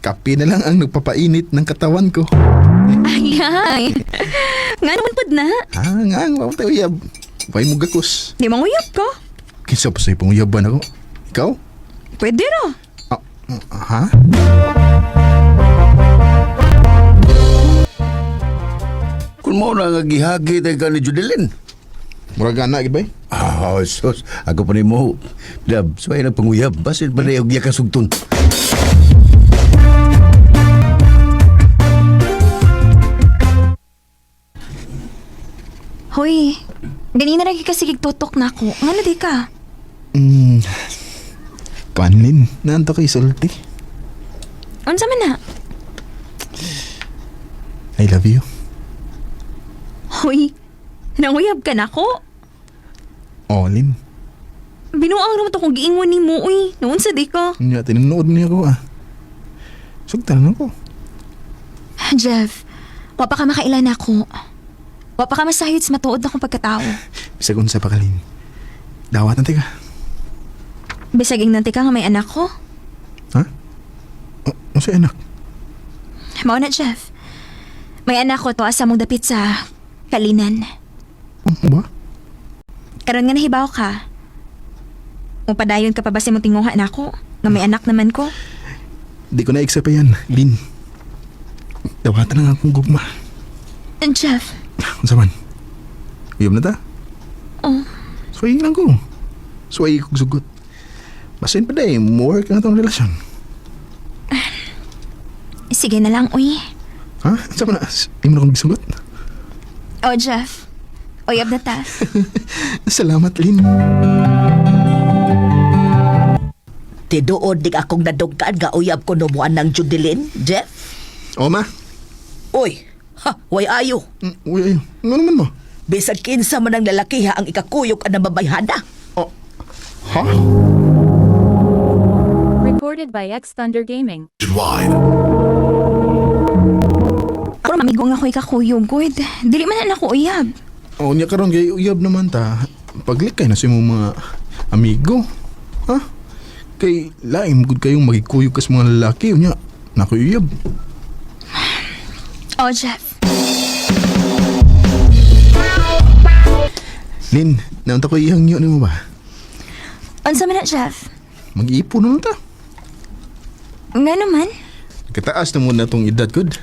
Kape na lang ang nagpapainit ng katawan ko. Ay, ay. Nga naman pud na. Ah, nga, ang tayo uyab. Way mo gakos. Di manguyab ka. Kinsa pa sa'yo panguyaban ako? Ikaw? Pwede ra. Ah, ha? Kung mo na nga gihagi tayo ka ni Judeline. Murag ana, gid bay? Ah, sus. Ako pa ni mo. Dab, suway na panguyab. Basin pa na yung yakasugtun. Hoy, ganina lagi kasi tutok na ako. Nga na di ka? Panlin, naanto kay sulti. Unsa man na? I love you. Hoy, nanguyab ka na ako. Oh, Lin. Binuang naman to kung giingon ni mo, uy. Noon sa di ka. Nga, tinunood niya ako ah. Sugtan ako. Jeff, wa pa ka makailan ako. Wa pa ka masayod sa matuod na akong pagkatao. Bisag unsa pa kalin. Dawat na teka. Bisag ingnan ka nga may anak ko. Ha? O, unsa anak? Mao na, Jeff. May anak ko to asa mong dapit sa kalinan. Ano ba? Karon nga nahibaw ka. Mupadayon ka pa ba sa imong tinguha na ako? Nga may anak naman ko. Di ko na pa yan, Lin. Dawatan na nga akong gugma. And Jeff, Unsa man? Uyab na ta? oh, Suwayin lang ko. Suwayin kong sugot. Basin pa day, more ka na tong relasyon. sige na lang, uy. Ha? Unsa man na? Imo na akong gisugot? Oh, Jeff. Uyab na ta. Salamat, Lin. Tiduod dig akong nadugkaan nga uyab ko numuan ng Judeline, Jeff. O, ma. Uy, ha, way ayo. Uy, ay. Ano naman mo? Bisag kinsa man ang lalaki ha ang ikakuyog ang nababayhana. Oh. Ha? Recorded by X Thunder Gaming. Ako mamigo nga ko ikakuyog, good. Dili man na ako uyab. O, niya karon kay uyab naman ta. Paglikay na sa imong mga amigo. Ha? Kay laim gud kayong magikuyog kas mga lalaki unya. Nako uyab. Oh, Jeff. Lin, naunta ko iyang yun nimo ba? Unsa man na, Jeff? Mag-ipon naman ta. Nga naman. Kataas na muna tong edad gud.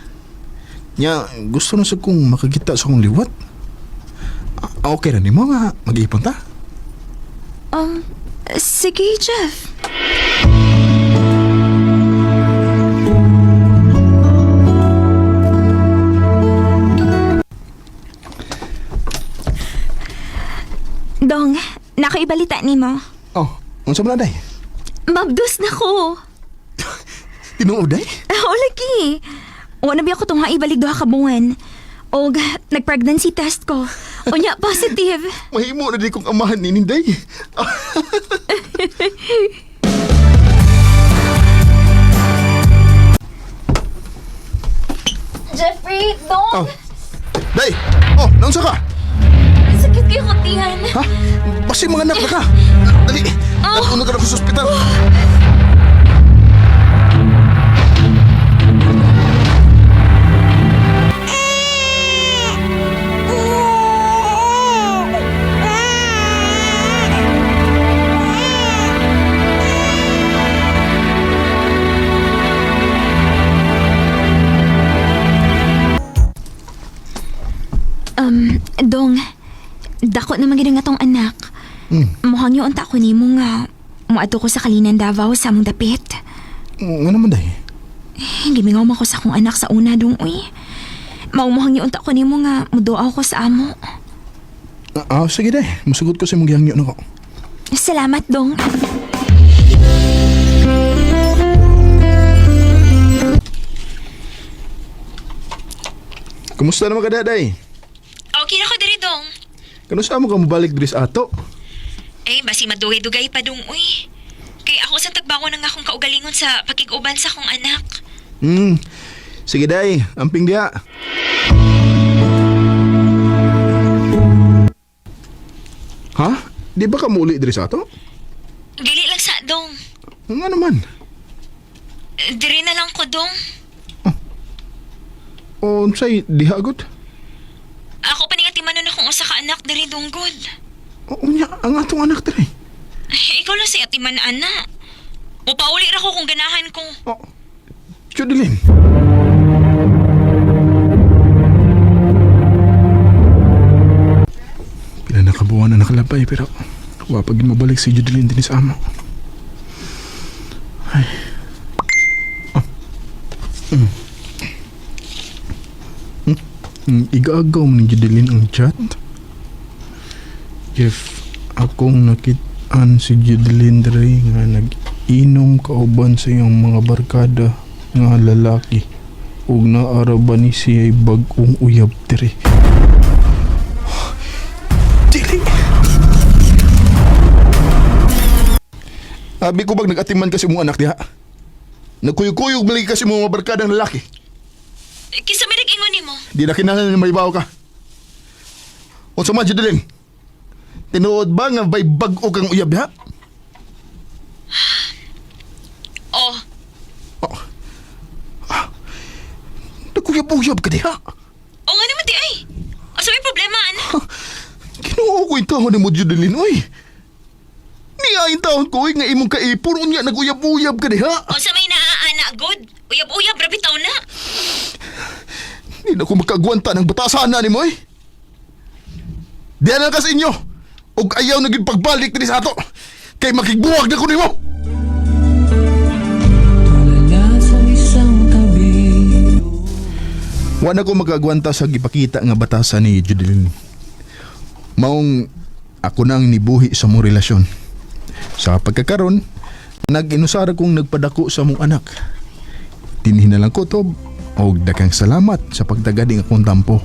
Nya, gusto na sa kong makakita sa kong liwat. Ah, okay ra nimo nga mag-ipon ta. Sige, Jeff. Dong, nakaibalita ni mo. Oh, unsa man na day? Mabdos na ko. Tinuod day? O lagi. Wala na biya ko itong ibalik duha ka buwan. Og nag-pregnancy test ko. Unya, positive. Mahimo na di kong amahan ni Ninday. Jeffrey, dong! Oh. Day! Oh, naunsa ka? Sakit kayo kutihan. Ha? Basi mga anak na ka. Dali. Una ka na ko sa ospital. Dong, dako naman gid nga tong anak. Mukhang yung unta ko nimo nga moadto ko sa Kalinan Davao sa among dapit. Nga naman day. Eh, Gimingaw man ko sa akong anak sa una dong uy. Maumuhang yung unta ko nimo nga muduaw ko sa amo. Ah, sige day. Musugot ko sa imong gihangyo nako. Salamat dong. Kumusta naman ka day? Okay na ko diri dong. Kano sa mo ka mobalik diri sa ato? Eh, basi madugay-dugay pa dong uy. Kay ako sa tagbangon ang akong kaugalingon sa pakig-uban sa akong anak. Sige day, amping diha. Ha? Di ba ka muli diri sa ato? Dili lang sa dong. Nga naman. Diri na lang ko dong. O unsay diha gud? Ako pa nga timanon akong usa ka anak diri dunggod. O unya ang atong anak diri. Ay, ikaw lang si atiman ana. Mupauli ra ko kung ganahan ko. O Judeline. Pila na kabuwan na nakalabay pero wa pa gid mabalik si Judeline dinhi sa amo. Ay. Oh. Mm. Mm. Igaagaw mo ni Judeline ang chat. Jeff, akong nakitaan si Judeline dre nga nag-inom kauban sa iyang mga barkada nga lalaki ug naara ba ni siya'y bag-ong uyab dre. Dili! Abi ko bag nag-atiman kasi mong anak diha? Nagkuyog-kuyog malagi kasi mong mga barkadang lalaki. Kinsa may nag-ingon nimo? Di na kinahanglan na maibaw ka. Unsa man, Judeline? Tinuod ba nga may bag-o kang uyab diha? Oh, Oh. Ah. Nagkuyab-uyab ka diha. o nga naman di ay. Asa may problema ana? Kinuha ko yung taon ni mo, Judeline, oy. Niya yung taon ko, oy, nga imong kaipon, unya, naguyab-uyab ka diha. O sa may naa ana god. Uyab-uyab ra bitaw na. Hindi na ko makagwanta ng batasan na ni mo, oy. Diyan na ka sa inyo. Og ayaw na gid pagbalik dinhi sa ato. Kay makigbuwag na ko nimo. Wa na ko makagwanta sa gipakita nga batasan ni Judeline. Maong ako nang nibuhi sa mong relasyon. Sa pagkakaron, nag-inusara kong nagpadako sa mong anak. Dinhi na lang ko to og daghang salamat sa pagtagading akong tampo.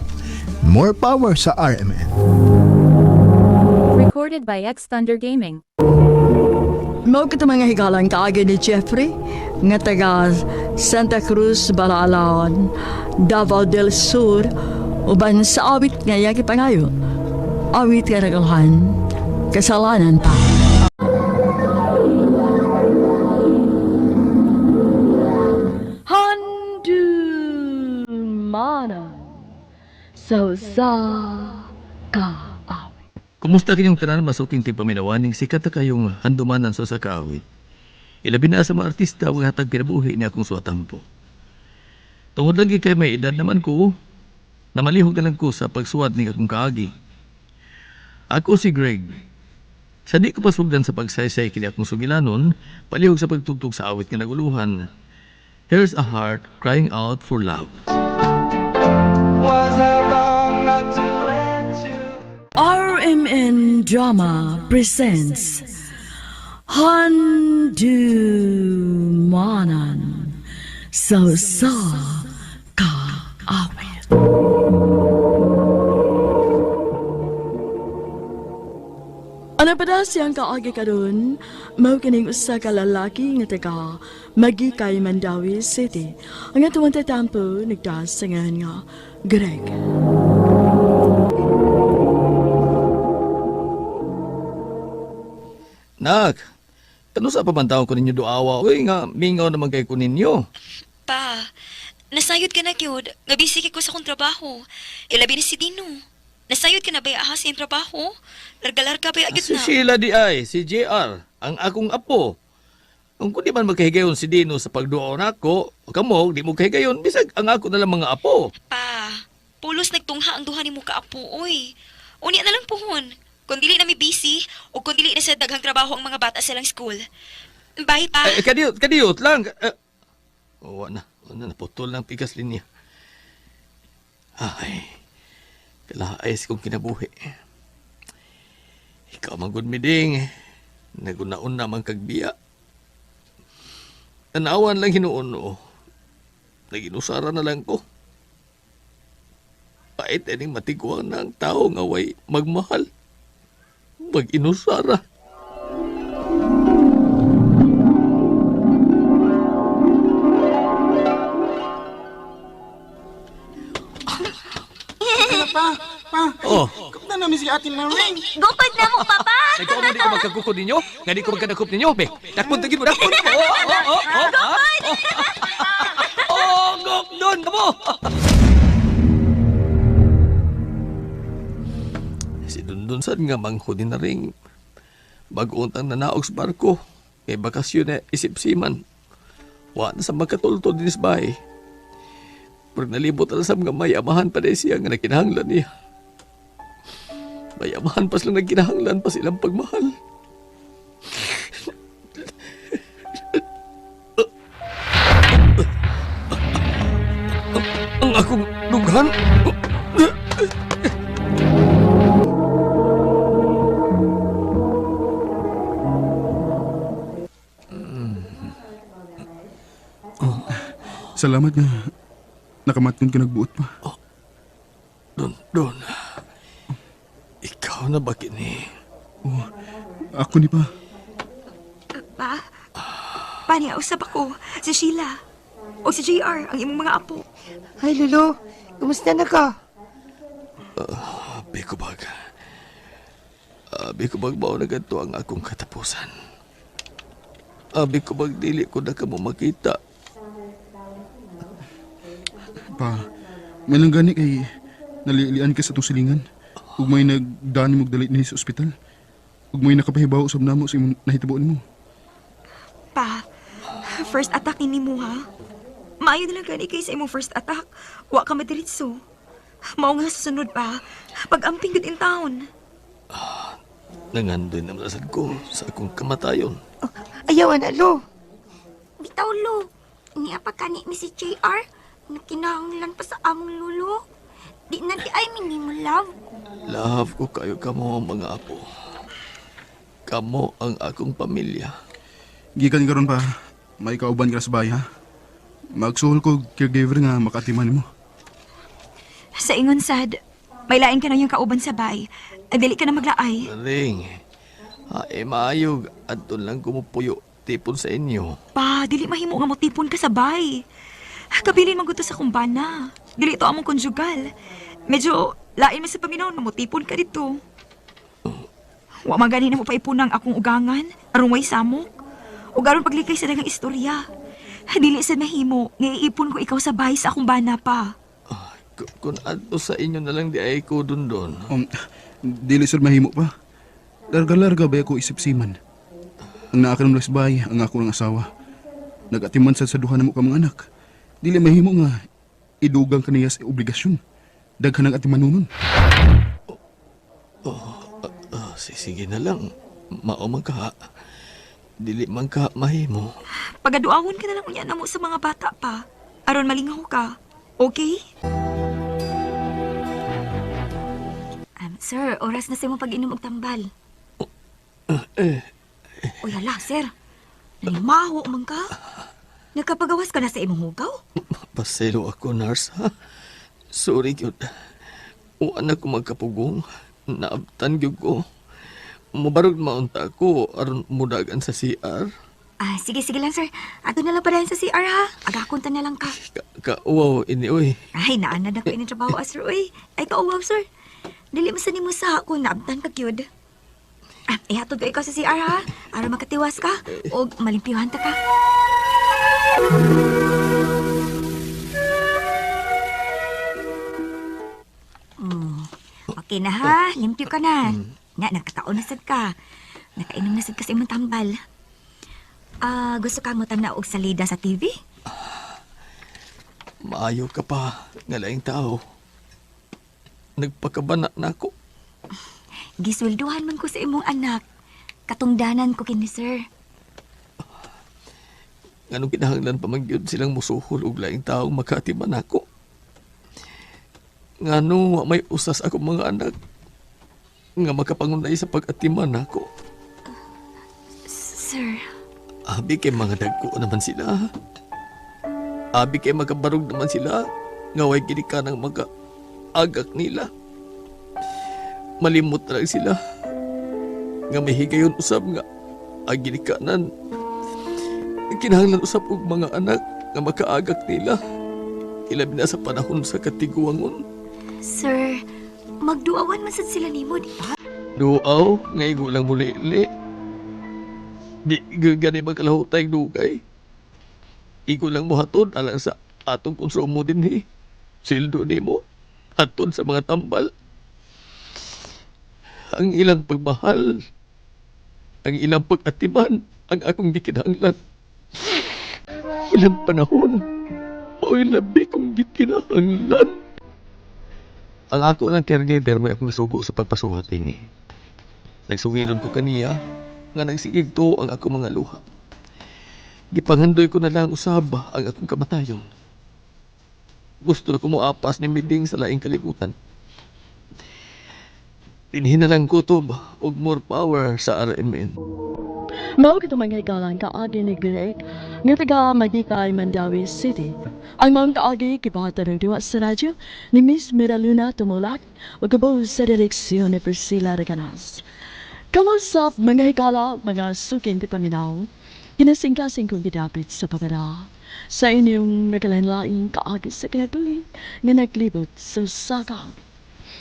More power sa RMN. Recorded by X Thunder Gaming. Mao kita mga higalang kaagi ni Jeffrey nga taga Santa Cruz, Balalan, Davao del Sur, uban sa awit nga iyang gipangayo. Awit nga nagalhan, kasalanan pa. Handumanan sa usa ka awit. Kumusta kayong tanan masuking tigpaminawaning sikat na kayong handumanan sa sa kaawit. Ilabi na sa mga artista ang hatag kinabuhi ni akong suwatampo. Tungod lang kay may edad naman ko, namalihog na lang ko sa pagsuwat ni akong kaagi. Ako si Greg. Sa di ko pasugdan sa pagsaysay kini akong sugilanon, palihog sa pagtugtog sa awit nga naguluhan. Here's a heart crying out for love. RMN Drama presents Handumanan sa usa ka awit. Ano pa daw siyang kaagi karon? Mao kining usa ka lalaki nga taga Magikay, Mandawi City. Ang atong tatampo nagtaas sa ngalan nga Greg. Nak, kano sa pamantaw ko ninyo duawa? Uy nga, mingaw naman kay ko ninyo. Pa, nasayod ka na gyud. Nga busy kay ko sa akong trabaho. Ilabi ni si Dino. Nasayod ka na ba ahas sa iyang trabaho? Larga-larga ba agad Si na? Sheila di ay, si JR, ang akong apo. Kung kundi man magkahigayon si Dino sa pagduaw nako, kamo, di mo kahigayon, bisag ang ako na lang mga apo. Pa, pulos nagtungha ang duha nimo kaapo oy. Unya na lang puhon. Kung dili na mi busy o kung dili na sa daghang trabaho ang mga bata sa ilang school. Bye pa. Eh, kadiyot, kadiyot lang. Eh, oh, wala na, naputol ng pikas linya. Ay, kalaais kong kinabuhi. Ikaw man gud miding, nagunaon na man kagbiya. Tanawan lang hinuon no. Naginusara na lang ko. Pait ining matiguang na ang tao nga way magmahal. Mag-inusara. Oh, Kapna namin si Ate Lorraine. Gupad na mo, Papa! Nagkaon mo di ko magkagukod ninyo? Nga di ko magkadakop ninyo, be. Dakpon tagin mo, dakpon mo. Oh, oh, oh, oh, ah. Oh, gok doon kamo. Si Dundun sad nga manghod na ring bago untang nanaog sa barko kay bakasyon na isip-siman. Wa na sa magkatultol din sa bahay. Pero nalibot na sa mga may amahan pa rin siya nga nagkinahanglan niya. May amahan pa sila nagkinahanglan pa silang pagmahal. Ang akong dughan. Salamat nga nakamatngon ka nagbuot pa. Don, Don. Ikaw na ba kini? Oh, ako ni pa. Pa, pa niya usab ako. Si Sheila. O si JR, ang imong mga apo. Ay, Lolo. Kumusta na ka? Abi ko bag. Abi ko bag mao na gadto ang akong katapusan. Abi ko bag dili ko na kamo makita. Pa, may lang gani kay nalilian ka sa itong silingan. Ug may nagdani mo dali niya sa ospital. Ug may nakapahibaw usab namo sa imong nahitabo nimo. Pa, first attack ni nimo ha. Maayo na lang gani kay sa imong first attack. Wa ka madiritso. Mao nga sa sunod pa, pag-amping gud in town. Nangandoy na sad ko sa akong kamatayon. Oh, ayaw, ana, Lo. Bitaw, lo. Niya pa kani mi si JR. Nakinahanglan pa sa among lulo. Di na di ay minimo, love. Love ko kayo kamo mga apo. Kamo ang akong pamilya. Gikan karon pa, may kauban ka sa bahay ha. Magsuhol ko caregiver nga makatiman nimo. Sa ingon sad, may lain ka na yung kauban sa bay. Ay, dili ka na maglaay. Ring, ay maayog adto lang kumupuyo tipon sa inyo. Pa, dili mahimo nga motipon ka sa bay. Kabilin man gud to sa kumbana. Dili to among konjugal. Medyo lain man sa paminaw na motipon ka dito. Wa man gani na mo paipunang akong ugangan, aron way samok. Ug aron paglikay sa daghang istorya. Dili sad mahimo nga iipon ko ikaw sa bay sa akong bana pa. Kung adto sa inyo na lang di ay ko dun doon. Dili sir mahimo pa. Larga-larga ba ako isip-siman. Ang naa ka sa bahay, ang ako ng asawa. Nagatiman sad sa duha namo ka mga anak. Dili mahimo nga idugang kaniya sa obligasyon. Daghan ang atimanunon. Ah, sige na lang. Mao man ka. Dili man ka mahimo. Pagaduawon ka na lang unya namo sa mga bata pa. Aron malingaw ka. Okay? Sir, oras na sa imong pag-inom og tambal. Uy, hala, sir. Nanimaho man ka. Nagkapagawas ka na sa imong hugaw? Paselo ako, nurse, ha? Sorry, gyud. Uwan na ko magkapugong. Naabtan gyud ko. Mubarog maunta ko aron mudagan sa CR. Ah, sige, sige lang, sir. Ato na lang pa sa CR, ha? Agakunta na lang ka. Ka, wow, ini oy. Ay, naanad ako ining trabaho, ah, sir. Uy, ay kauwaw, sir. Dili mo sa nimo sa ako, naabtan ka, gyud. Ah, ihatod ko ikaw sa CR, ha? Aron makatiwas ka, o malimpiyuhan ta ka. Okay na, ha? Limpyo ka na. Na, nagkataon na sad ka. Nakainom na sad ka sa imong tambal. Ah, gusto ka mo tan-aw og salida sa TV? Maayo ka pa, nga laing tao. Nagpakabana na ako. Giswelduhan man ko sa imong anak. Katungdanan ko kini sir. Nganong kinahanglan pa man gyud silang musuhol og laing taong makatiman ako. Ngano wa may usas ako mga anak nga makapangunay sa pag-atiman ako. Sir, Abi kay mga dagko naman sila. Abi kay makabarog naman sila. Nga way gini ka ng mga agak nila. Malimot na lang sila. Nga may higayon usab nga ang ginikanan. Kinahanglan usab og mga anak nga makaagak nila. Ilabi na sa panahon sa katiguangon. sir, magduawan man sad sila nimo, di ba? Duaw, ngay gulang muli. Di gani magkalahutay dugay. Igo lang mo hatod alang sa atong konsumo dinhi. Sildo nimo hatod sa mga tambal. Ang ilang pagmahal, ang ilang pag-atiman, ang akong gikinahanglan. Ilang panahon, mao'y labi kong gikinahanglan. Ang ako ng caregiver may akong nasugo sa pagpasuhat ini. Nagsungilon ko kaniya, nga nagsigig to ang akong mga luha. Gipangandoy ko na lang usab ang akong kamatayon. Gusto na ko moapas ni Miding sa laing kalibutan. Dinhi na lang ko to ba, og more power sa RMN. Mao kito mga higalang kaagi ni Greg nga taga Maguikay, Mandaue City. Ang maong kaagi gibahatan ng duwa sa radyo ni Miss Miraluna Tumulak ug gabaw sa direksyon ni Priscilla Reganas. Kamusap mga higala, mga suking paminaw, kinasingkasing kong gidapit sa pagara sa inyong nagalain-laing kaagi sa kinabuhi nga naglibot sa saka.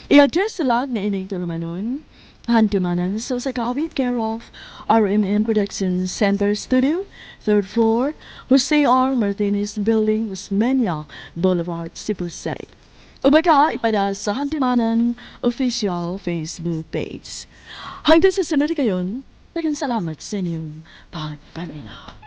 I-address lang na ining tulumanon, Handumanan sa Sakawit, care of RMN Production Center Studio, third floor, Jose R. Martinez Building, Osmeña Boulevard, Cebu City. O baka ipada sa Handumanan official Facebook page. Hanggang sa sunod kayon, daghang salamat sa inyong pagpaminaw.